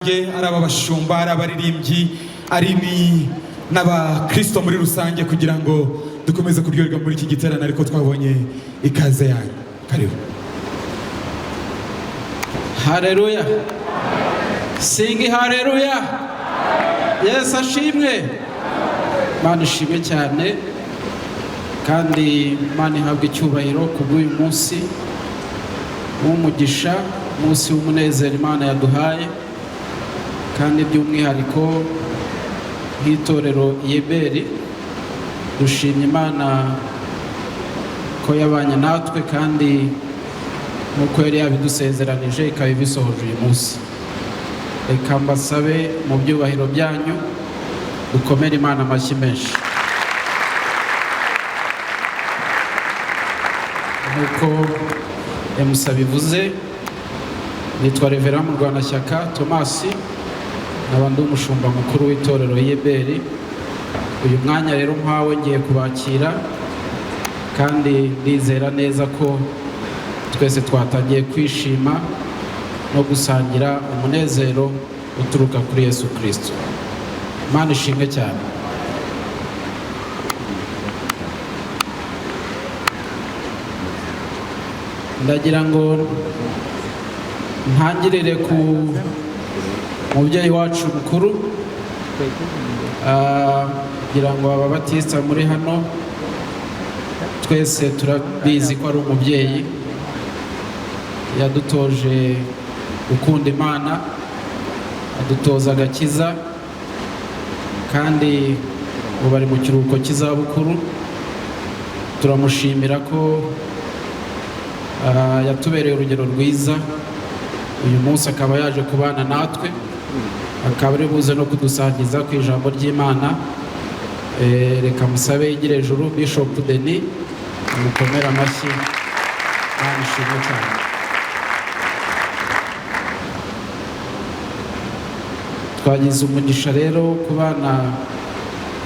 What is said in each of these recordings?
Rusange, ari abashumba, ari abaririmbyi, ari n'abakristo muri rusange, kugira ngo dukomeze kuryoherwa muri iki giterane. Ariko twabonye ikaze yanyu, karibu. Haleluya! Sing haleluya! Yesu ashimwe! Imana ishimwe cyane, kandi Imana ihabwa icyubahiro ku bw'uyu munsi w'umugisha, umunsi w'umunezero Imana yaduhaye, kandi by'umwihariko nk'itorero Yeberi dushimye Imana ko yabanye natwe, kandi nk'uko yari yabidusezeranije ikaba ibisohoje uyu munsi. Reka mbasabe mu byubahiro byanyu dukomere Imana amashyi menshi. Nk'uko emusa bivuze, nitwa Reverend Murwanashyaka Thomas, nkaba ndi umushumba mukuru w'itorero Yeberi. Uyu mwanya rero mpawe ngiye kubakira, kandi ndizera neza ko twese twatangiye kwishima no gusangira umunezero uturuka kuri Yesu Kirisito. Imana ishimwe cyane. Ndagira ngo ntangirire ku mubyeyi wacu mukuru, kugira ngo ababatisita muri hano twese turabizi ko ari umubyeyi yadutoje gukunda Imana, adutoza agakiza, kandi ubu ari mu kiruhuko cy'izabukuru. Turamushimira ko yatubereye urugero rwiza. Uyu munsi akaba yaje kubana natwe, akaba ari buze no kudusangiza ku ijambo ry'Imana. Reka musabe yigire ejuru Bishop Denis, mukomere amashyi. Imana ishimwe cyane. Twagize umugisha rero kubana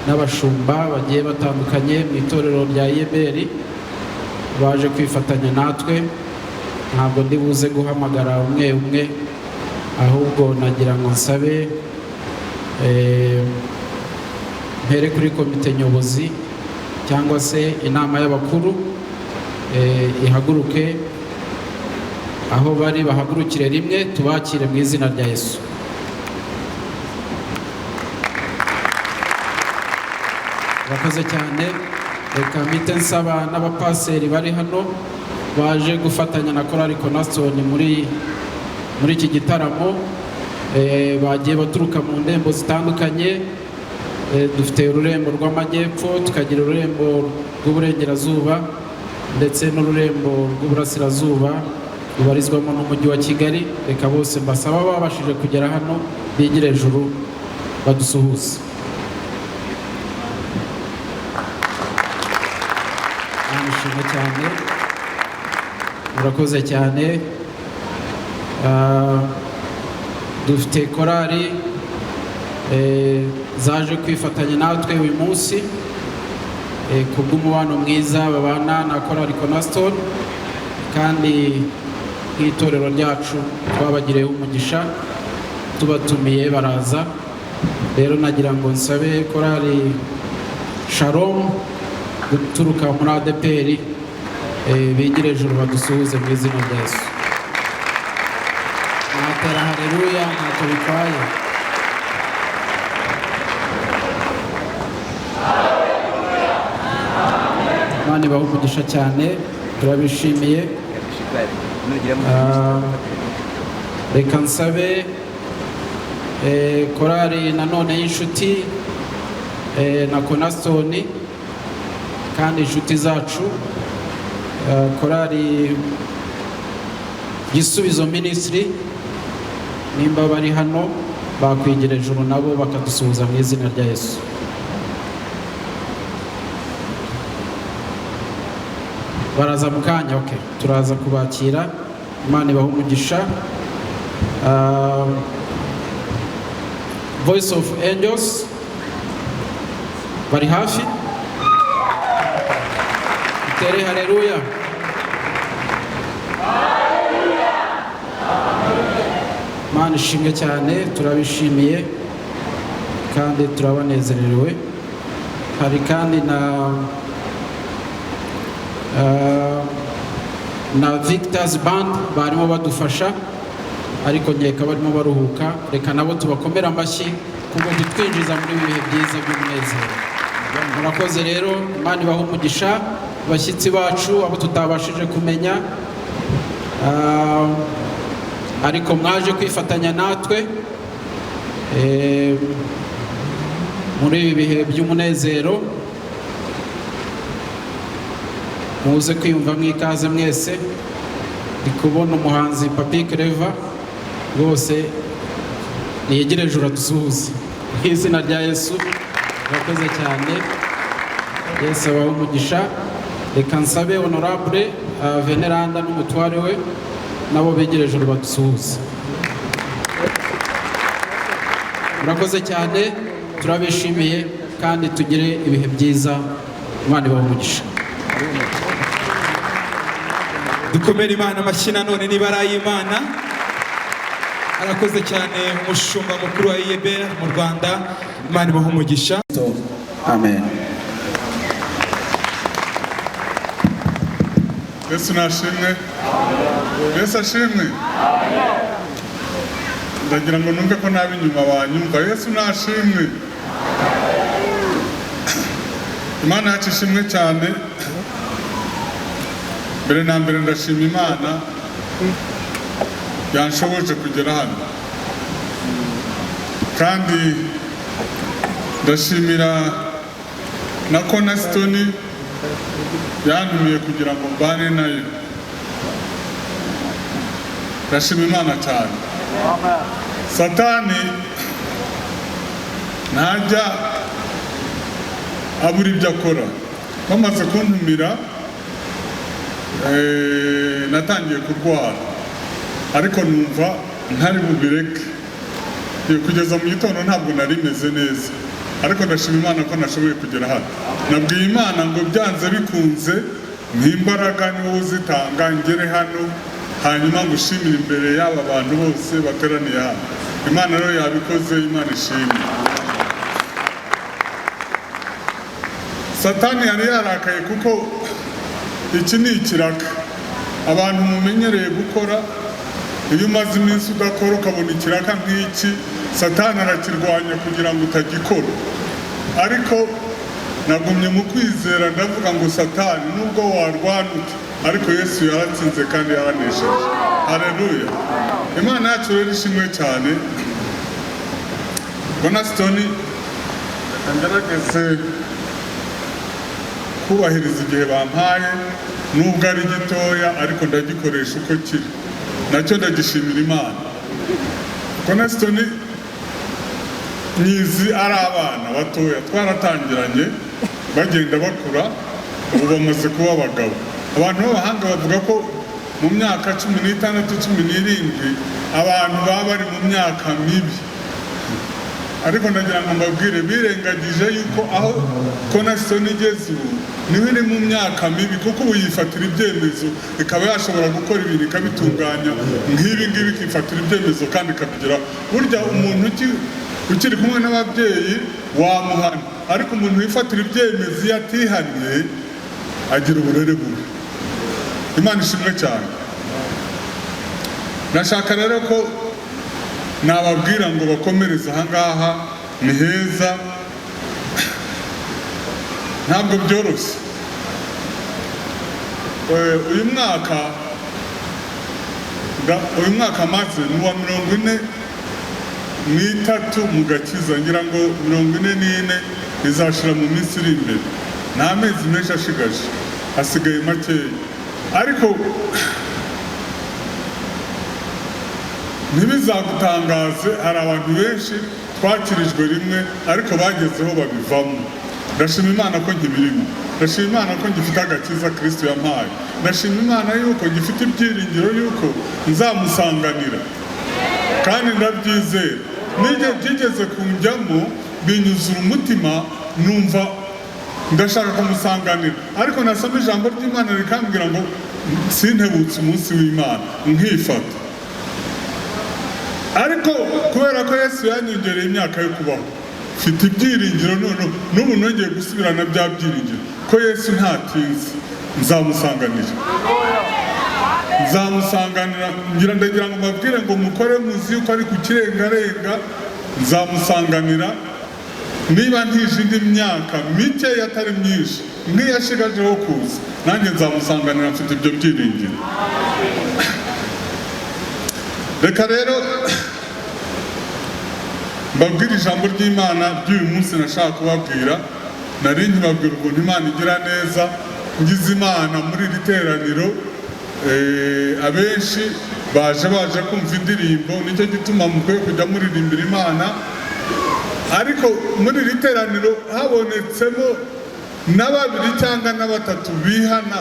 n'abashumba bagiye batandukanye mu itorero rya Yeberi baje kwifatanya natwe. Ntabwo ndi buze guhamagara umwe umwe, ahubwo nagira ngo nsabe mpere kuri komite nyobozi cyangwa se inama y'abakuru, ihaguruke aho bari, bahagurukire rimwe tubakire mu izina rya Yesu. Murakoze cyane. Reka mpite nsaba n'abapaseri bari hano baje gufatanya na korali Cornerstone muri iki gitaramo, bagiye baturuka mu ndembo zitandukanye. Dufite ururembo rw'amajyepfo, tukagira ururembo rw'uburengerazuba, ndetse n'ururembo rw'uburasirazuba rubarizwamo n'umujyi wa Kigali. Reka bose mbasaba babashije kugera hano bigire ejuru badusuhuze. Imana ishimwe cyane, murakoze cyane. Dufite korali zaje kwifatanya natwe uyu munsi, kubw'umubano mwiza babana na korali Cornerstone, kandi nk'itorero ryacu twabagiriyeho umugisha tubatumiye baraza. Rero nagira ngo nsabe korali Shalom guturuka muri ADEPR, bigire ejuru badusuhuze mu izina rya Yesu. Mwatera haleluya, ntacyo bitwaye. Imana ibahe umugisha cyane, turabishimiye. Reka nsabe korali nanone y'inshuti na Cornerstone, kandi inshuti zacu, korali Gisubizo Ministry, nimba bari hano bakwigira ejuru nabo bakadusuhuza mu izina rya Yesu. Baraza mu kanya, okay. Turaza kubakira. Imana ibahe umugisha. Voice of Angels bari hafi, tere haleluya. Imana Imana ishimwe cyane, turabishimiye kandi turabanezerewe. Hari kandi na Victor's Band barimo badufasha, ariko nkeka barimo baruhuka. Reka nabo tubakomere amashyi kubwo kutwinjiza muri ibi bihe byiza by'umunezero. Murakoze rero, Imana ibahe umugisha. Abashyitsi bacu abo tutabashije kumenya, ariko mwaje kwifatanya natwe muri ibi bihe by'umunezero, muze kwiyumva mwikaze mwese. Ndi kubona umuhanzi Papi Clever rwose niyegereje, uradusuhuze mu izina rya Yesu. Urakoze cyane, Yesu abahe umugisha. Reka nsabe Honorable Veneranda n'umutware we nabo begereje badusuhuze. Murakoze cyane, turabishimiye kandi tugire ibihe byiza. Imana ibahe umugisha. Dukomere Imana amashyi nanone niba ari ay'Imana. Arakoze cyane umushumba mukuru wa IEBR mu Rwanda, Imana ibahe umugisha. Amen. Yesu nashimwe, Yesu ashimwe. Ndagira ngo numve ko nabi inyuma banyumva. Yesu nashimwe, Imana yacu ishimwe cyane. Mbere na mbere ndashima Imana yanshoboje kugera hano, kandi ndashimira na Cornerstone yantumiye kugira ngo mbane nayo. Ndashima Imana cyane. Satani ntajya abura ibyo akora. Bamaze kuntumira, natangiye kurwara, ariko numva ntari bubireke. Kugeza mu gitondo ntabwo nari meze neza, ariko ndashima Imana ko nashoboye kugera hano. Nabwiye Imana ngo byanze bikunze n'imbaraga ni wowe uzitanga ngere hano, hanyuma ngushimire imbere y'aba bantu bose bateraniye hano. Imana rero yabikoze, Imana ishimwe. Satani yari yarakaye kuko iki ni ikiraka abantu mumenyereye gukora. Iyo umaze iminsi udakora ukabona ikiraka nk'iki, Satani arakirwanya kugira ngo utagikora. Ariko nagumye mu kwizera, ndavuga ngo Satani nubwo warwana ute, ariko Yesu yaratsinze kandi yaranesheje. Haleluya. Imana yacu rero ishimwe cyane. Cornerstone, ngerageze kubahiriza igihe bampaye, nubwo ari gitoya ariko ndagikoresha uko kiri, nacyo ndagishimira Imana. Cornerstone nyizi ari abana batoya, twaratangiranye bagenda bakura, ubu bamaze kuba abagabo. Abantu b'abahanga bavuga ko mu myaka 16, 17 abantu baba bari mu myaka mibi, ariko ndagira ngo mbabwire birengagije yuko aho Cornerstone igeze ubu niho iri mu myaka mibi, kuko ubu yifatira ibyemezo, ikaba yashobora gukora ibintu ikabitunganya nk'ibi ngibi, ikifatira ibyemezo kandi ikabigeraho. Burya umuntu ukiri kumwe n'ababyeyi wamuhana, ariko umuntu wifatira ibyemezo iyo atihannye agira uburere bubi. Imana ishimwe cyane. Ndashaka rero ko nababwira ngo bakomereze aha ngaha, ni heza, ntabwo byoroshye. Uyu mwaka maze ni uwa 43 mu gakiza, ngira ngo 44 izashira mu minsi iri imbere. Nta mezi menshi ashigaje, hasigaye makeya, ariko ntibizagutangaze, hari abantu benshi twakirijwe rimwe ariko bagezeho babivamo. Ndashima Imana ko nkibirimo, ndashima Imana ko ngifite agakiza Kristo yampaye, ndashima Imana yuko ngifite ibyiringiro yuko nzamusanganira, kandi ndabyizera. N'igihe byigeze kunjyamo binyuzura umutima, numva ndashaka kumusanganira, ariko nasoma ijambo ry'Imana rikambwira ngo sintebutse umunsi w'Imana, nkifata. Ariko kubera ko Yesu yanyongereye imyaka yo kubaho, mfite ibyiringiro. None n'ubu nongeye gusubirana bya byiringiro ko Yesu ntatinze nzamusanganira, nzamusanganira. Ngira ndagira ngo mbabwire ngo mukore muzi yuko ari ku kirengarenga, nzamusanganira. Niba ntije indi myaka mike atari myinshi nk'iyashigajeho kuza, nanjye nzamusanganira, mfite ibyo byiringiro. Reka rero mbabwire ijambo ry'Imana ry'uyu munsi nashaka kubabwira. Nari nkibabwira ukuntu Imana igira neza. Ngize Imana muri iri teraniro, abenshi baje kumva indirimbo, nicyo gituma mukwiye kujya muririmbira Imana. Ariko muri iri teraniro habonetsemo na babiri cyangwa na batatu bihana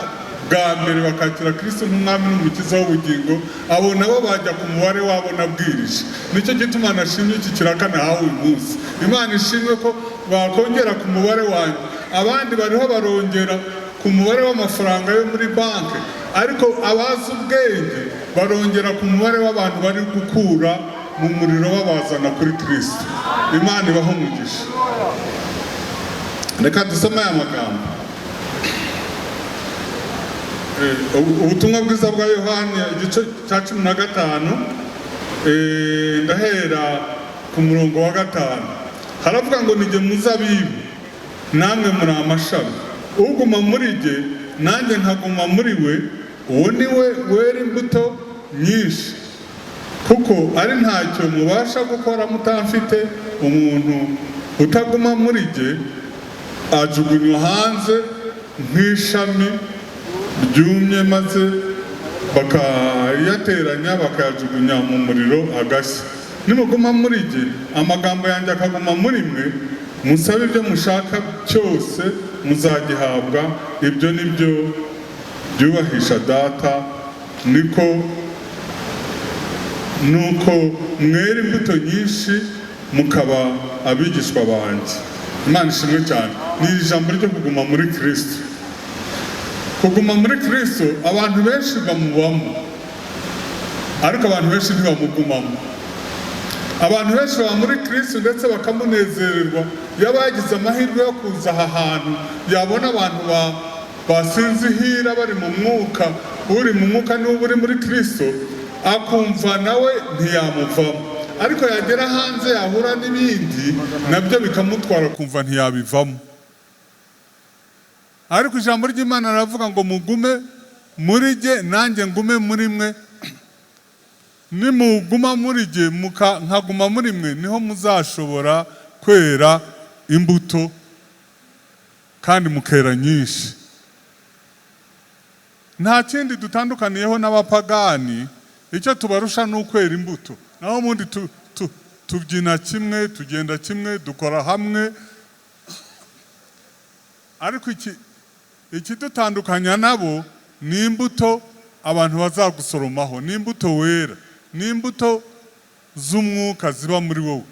bwa mbere bakakira Kristo nk'umwami n'umukiza w'ubugingo, abo nabo bajya ku mubare wabo nabwirije. Nicyo gituma nashimye iki kiraka nahawe uyu munsi. Imana ishimwe ko bakongera ku mubare wanjye. Abandi bariho barongera ku mubare w'amafaranga yo muri banki, ariko abazi ubwenge barongera ku mubare w'abantu bari gukura mu muriro babazana kuri Kristo. Imana ibaho umugisha. Reka dusome aya magambo. Ubutumwa bwiza bwa Yohani igice cya 15, ndahera ku murongo wa 5. Haravuga ngo: "Ni jye muzabibu, namwe muri amashami. Uguma muri jye, nanjye nkaguma muri we, uwo ni we wera imbuto nyinshi, kuko ari ntacyo mubasha gukora mutamfite. Umuntu utaguma muri jye ajugunywa hanze nk'ishami ryumye, maze bakayateranya bakayajugunya mu muriro agashya. Nimuguma muri jye, amagambo yanjye akaguma muri mwe, musabe ibyo mushaka cyose muzagihabwa. Ibyo ni byo byubahisha Data, niko nuko mwera imbuto nyinshi mukaba abigishwa banjye." Imana ishimwe cyane. Ni ijambo ryo kuguma muri Kristo. Kuguma muri Kristo, abantu benshi bamubamo, ariko abantu benshi ntibamugumamo. Abantu benshi baba muri Kristo ndetse bakamunezererwa. Yaba yagize amahirwe yo kuza aha hantu, yabona abantu basinzihira bari mu mwuka, uri mu mwuka niwe uri muri Kristo, akumva nawe ntiyamuvamo. Ariko yagera hanze yahura n'ibindi nabyo bikamutwara, kumva ntiyabivamo. Ariko ijambo ry'Imana riravuga ngo: "Mugume muri jye, nanjye ngume muri mwe. Nimuguma muri jye, nkaguma muri mwe, niho muzashobora kwera imbuto kandi mukera nyinshi." Nta kindi dutandukaniyeho n'abapagani, icyo tubarusha ni ukwera imbuto. Naho ubundi tubyina kimwe, tugenda kimwe, dukora hamwe, ariko ikidutandukanya nabo ni imbuto abantu bazagusoromaho, ni imbuto wera, ni imbuto z'umwuka ziba muri wowe.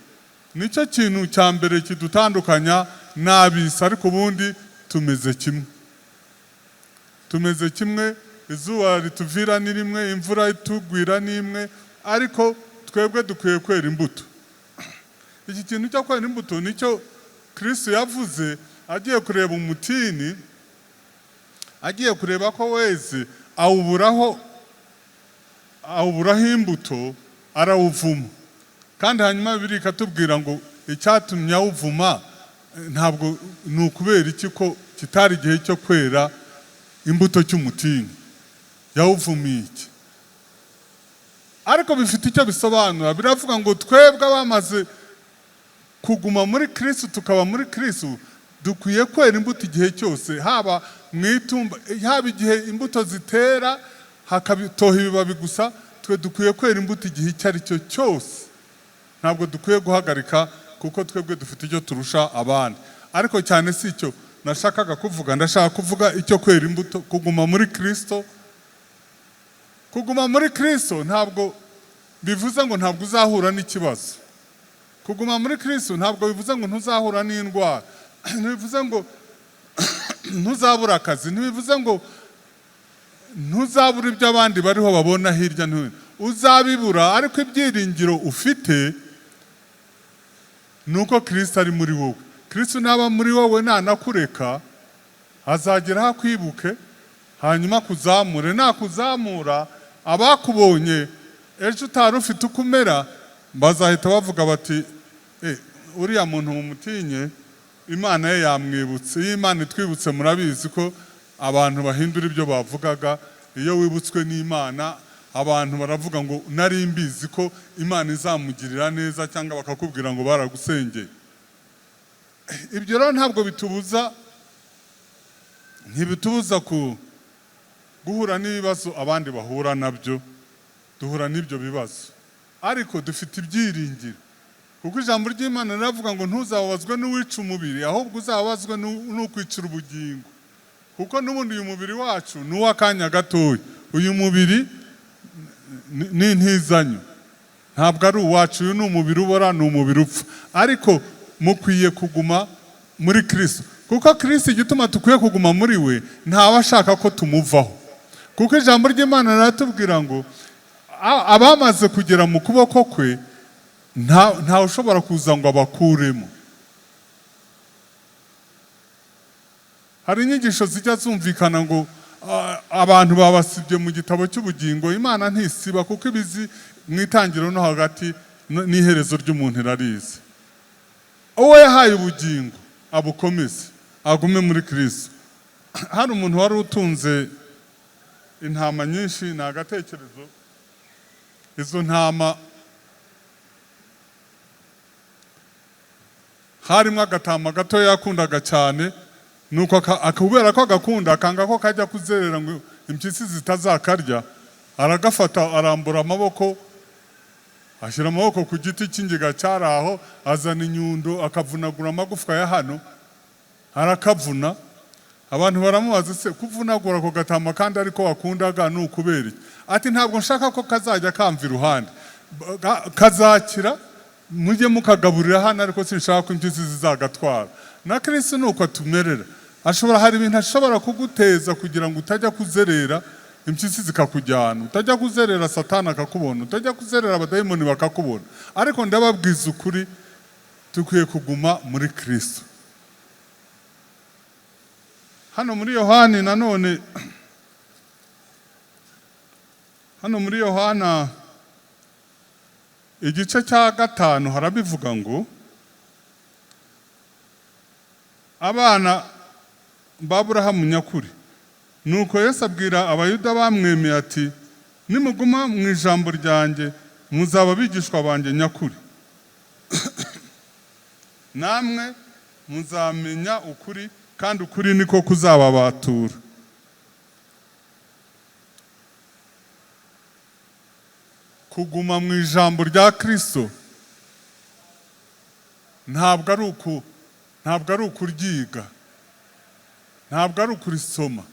Nicyo kintu cya mbere kidutandukanya n'ab'isi. Ariko ubundi tumeze kimwe, tumeze kimwe. Izuba rituvira ni rimwe, imvura itugwira ni imwe, ariko twebwe dukwiye kwera imbuto. Iki kintu cyo kwera imbuto nicyo Kristo yavuze agiye kureba umutini, agiye kureba ko weze, awuburaho imbuto, arawuvuma. Kandi hanyuma Bibiliya ikatubwira ngo icyatumye awuvuma ntabwo ni ukubera iki? Ko kitari igihe cyo kwera imbuto cy'umutini, yawuvumiye iki? Ariko bifite icyo bisobanura. Biravuga ngo twebwe abamaze kuguma muri Kristo, tukaba muri Kristo, dukwiye kwera imbuto igihe cyose, haba mu itumba, haba igihe imbuto zitera hakatoha ibibabi gusa. Twe dukwiye kwera imbuto igihe icyo ari cyo cyose, ntabwo dukwiye guhagarika, kuko twebwe dufite icyo turusha abandi. Ariko cyane si icyo nashakaga kuvuga. Ndashaka kuvuga icyo kwera imbuto, kuguma muri Kristo. Kuguma muri Kristo ntabwo bivuze ngo ntabwo uzahura n'ikibazo. Kuguma muri Kristo ntabwo bivuze ngo ntuzahura n'indwara, ntibivuze ngo ntuzabura akazi, ntibivuze ngo ntuzabura ibyo abandi bariho babona hirya no hino. Uzabibura, ariko ibyiringiro ufite ni uko Kirisito ari muri wowe. Kirisito naba muri wowe, nanakureka, azageraho akwibuke, hanyuma akuzamure. Nakuzamura, abakubonye ejo utari ufite uko umera bazahita bavuga bati: "Eh, uriya muntu mumutinye, Imana ye yamwibutse." Iyo Imana itwibutse, murabizi ko abantu bahindura ibyo bavugaga. Iyo wibutswe n'Imana, abantu baravuga ngo: "Nari mbizi ko Imana izamugirira neza," cyangwa bakakubwira ngo: "Baragusengeye." Ibyo rero ntabwo bitubuza, ntibitubuza ku guhura n'ibibazo abandi bahura nabyo. Duhura n'ibyo bibazo, ariko dufite ibyiringiro, kuko ijambo ry'Imana riravuga ngo: "Ntuzababazwe n'uwica umubiri, ahubwo uzababazwe n'ukwicira ubugingo." Kuko n'ubundi uyu mubiri wacu ni uw'akanya gatoya. Uyu mubiri ni intizanyo, ntabwo ari uwacu. Uyu ni umubiri ubora, ni umubiri upfa. Ariko mukwiye kuguma muri Kirisito, kuko Kirisito, igituma dukwiye kuguma muri we, ntaba ashaka ko tumuvaho, kuko ijambo ry'Imana riratubwira ngo abamaze kugera mu kuboko kwe, ntawe ushobora kuza ngo abakuremo. Hari inyigisho zijya zumvikana ngo abantu babasibye mu gitabo cy'ubugingo. Imana ntisiba, kuko ibizi mu itangiriro no hagati n'iherezo ry'umuntu irarizi. Uwo yahaye ubugingo abukomeze, agume muri Kristo. Hari umuntu wari utunze intama nyinshi, ni agatekerezo. Izo ntama harimo agatama gato yakundaga cyane. Nuko kubera ko agakunda, akanga ko kajya kuzerera ngo impyisi zitazakarya, aragafata, arambura amaboko, ashyira amaboko ku giti cy'ingiga cyari aho, azana inyundo, akavunagura amagufwa ya hano, arakavuna. Abantu baramubaza: "Se kuvunagura ako gatama kandi ariko wakundaga ni ukubera iki?" Ati: "Ntabwo nshaka ko kazajya kamva iruhande. Kazakira, mujye mukagaburira hano, ariko sinshaka ko impyisi zizagatwara." Na Kristo ni uko atumerera. Ashobora, hari ibintu ashobora kuguteza kugira ngo utajya kuzerera, impyisi zikakujyana, utajya kuzerera, Satani akakubona, utajya kuzerera, abadayimoni bakakubona. Ariko ndababwiza ukuri, dukwiye kuguma muri Kristo. Hano muri Yohani nanone, hano muri Yohana igice cya 5, harabivuga ngo: "Abana b'Aburahamu nyakuri." Nuko Yesu abwira Abayuda bamwemeye ati: "Nimuguma mu ijambo ryanjye, muzaba abigishwa banjye nyakuri, namwe muzamenya ukuri, kandi ukuri niko kuzababatura." Kuguma mu ijambo rya Kristo ntabwo ari ukuryiga, ntabwo ari ukurisoma,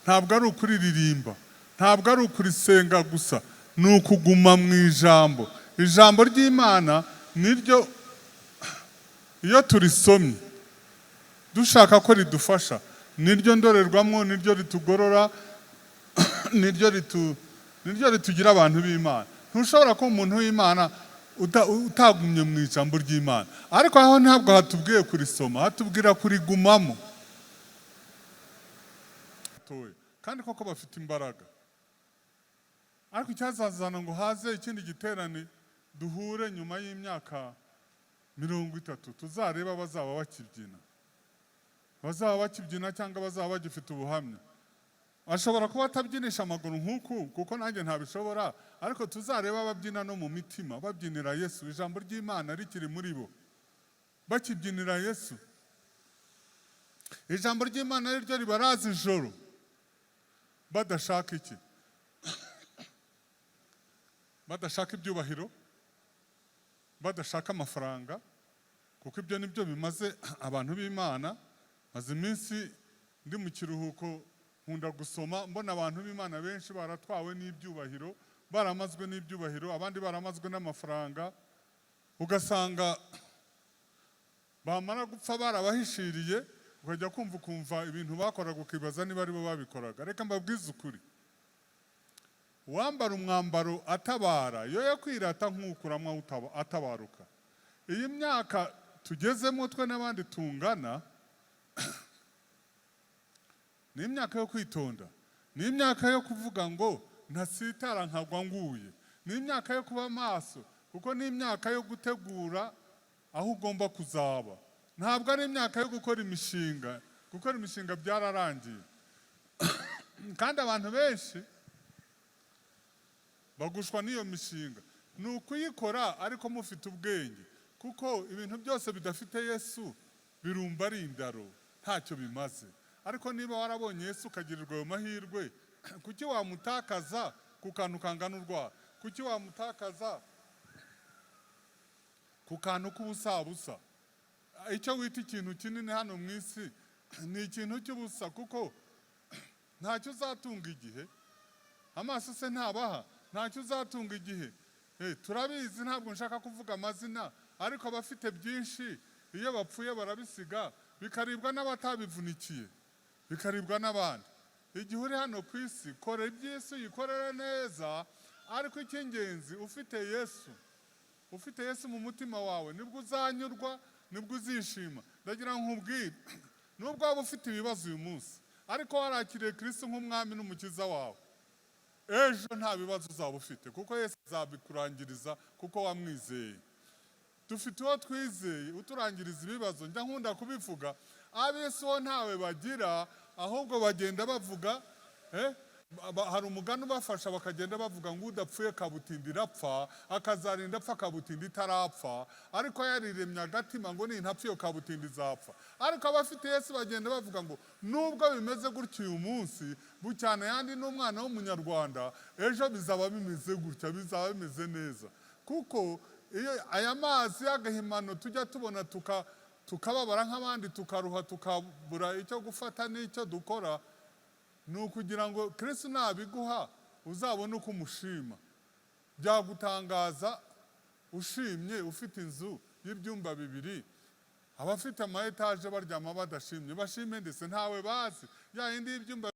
ntabwo ari ukuriririmba, ntabwo ari ukurisenga gusa, ni ukuguma mu ijambo. Ijambo ry'Imana niryo, iyo turisomye dushaka ko ridufasha, niryo ndorerwamo, niryo ritugorora, niryo ritugira abantu b'Imana. Ntushobora kuba umuntu w'Imana utagumye mu ijambo ry'Imana. Ariko aho ntabwo hatubwiye kurisoma, hatubwira kurigumamo. Kandi koko bafite imbaraga. Ariko icyazazana ngo haze ikindi giterane, duhure nyuma y'imyaka 30, tuzareba bazaba bakibyina, bazaba bakibyina cyangwa bazaba bagifite ubuhamya. Ashobora kuba atabyinisha amaguru nk'uku, kuko nanjye ntabishobora, ariko tuzareba ababyina no mu mitima, babyinira Yesu, ijambo ry'Imana rikiri muri bo, bakibyinira Yesu, ijambo ry'Imana ari ryo ribaraza ijoro, badashaka iki? Badashaka ibyubahiro, badashaka amafaranga, kuko ibyo nibyo bimaze abantu b'Imana. Maze iminsi ndi mu kiruhuko, nkunda gusoma, mbona abantu b'Imana benshi baratwawe n'ibyubahiro, baramazwe n'ibyubahiro, abandi baramazwe n'amafaranga. Ugasanga bamara gupfa barabahishiriye, ukajya kumva ukumva ibintu bakoraga, ukibaza niba aribo babikoraga. Reka mbabwize ukuri. Uwambara umwambaro atabara yo kwirata nk'ukuramwa atabaruka. Iyi myaka tugezemo, twe n'abandi tungana, ni imyaka yo kwitonda, ni imyaka yo kuvuga ngo ntasitara nkagwa nguye, ni imyaka yo kuba maso, kuko ni imyaka yo gutegura aho ugomba kuzaba. Ntabwo ari imyaka yo gukora imishinga. Gukora imishinga byararangiye. Kandi abantu benshi bagushwa n'iyo mishinga. Ni ukuyikora ariko mufite ubwenge, kuko ibintu byose bidafite Yesu birumba ari indaro, ntacyo bimaze. Ariko niba warabonye Yesu, ukagirirwa ayo mahirwe, kuki wamutakaza ku kantu kangana urwara? Kuki wamutakaza ku kantu k'ubusabusa? Icyo wita ikintu kinini hano mu isi ni ikintu cy'ubusa, kuko ntacyo uzatunga igihe. Amaso se ntabaha? Ntacyo uzatunga igihe. Turabizi, ntabwo nshaka kuvuga amazina, ariko abafite byinshi iyo bapfuye barabisiga, bikaribwa n'abatabivunikiye, bikaribwa n'abandi. Igihe uri hano ku isi, kora iby'isi, uyikorere neza, ariko icy'ingenzi ufite Yesu. Ufite Yesu mu mutima wawe, nibwo uzanyurwa, nibwo uzishima. Ndagira ngo nkubwire, nubwo waba ufite ibibazo uyu munsi, ariko warakiriye Kristo nk'umwami n'umukiza wawe, ejo nta bibazo uzaba ufite, kuko Yesu azabikurangiriza, kuko wamwizeye. Dufite uwo twizeye uturangiriza ibibazo. Njya nkunda kubivuga, ab'isi wo ntawe bagira, ahubwo bagenda bavuga, hari umugani ubafasha, bakagenda bavuga ngo udapfuye kabutindi irapfa, akazarinda apfa kabutindi itarapfa, ariko yariremye agatima ngo nintapfa iyo kabutindi izapfa. Ariko abafite Yesu bagenda bavuga ngo nubwo bimeze gutya uyu munsi, bucyana yandi n'umwana w'umunyarwanda, ejo bizaba bimeze gutya, bizaba bimeze neza. Kuko iyo aya mazi y'agahimano tujya tubona, tukababara nk'abandi, tukaruha, tukabura icyo gufata n'icyo dukora, ni ukugira ngo Kristo nabiguha uzabone uko umushima. Byagutangaza ushimye ufite inzu y'ibyumba bibiri. Abafite ama etaje baryama badashimye, bashime ndetse ntawe bazi ya yindi y'ibyumba.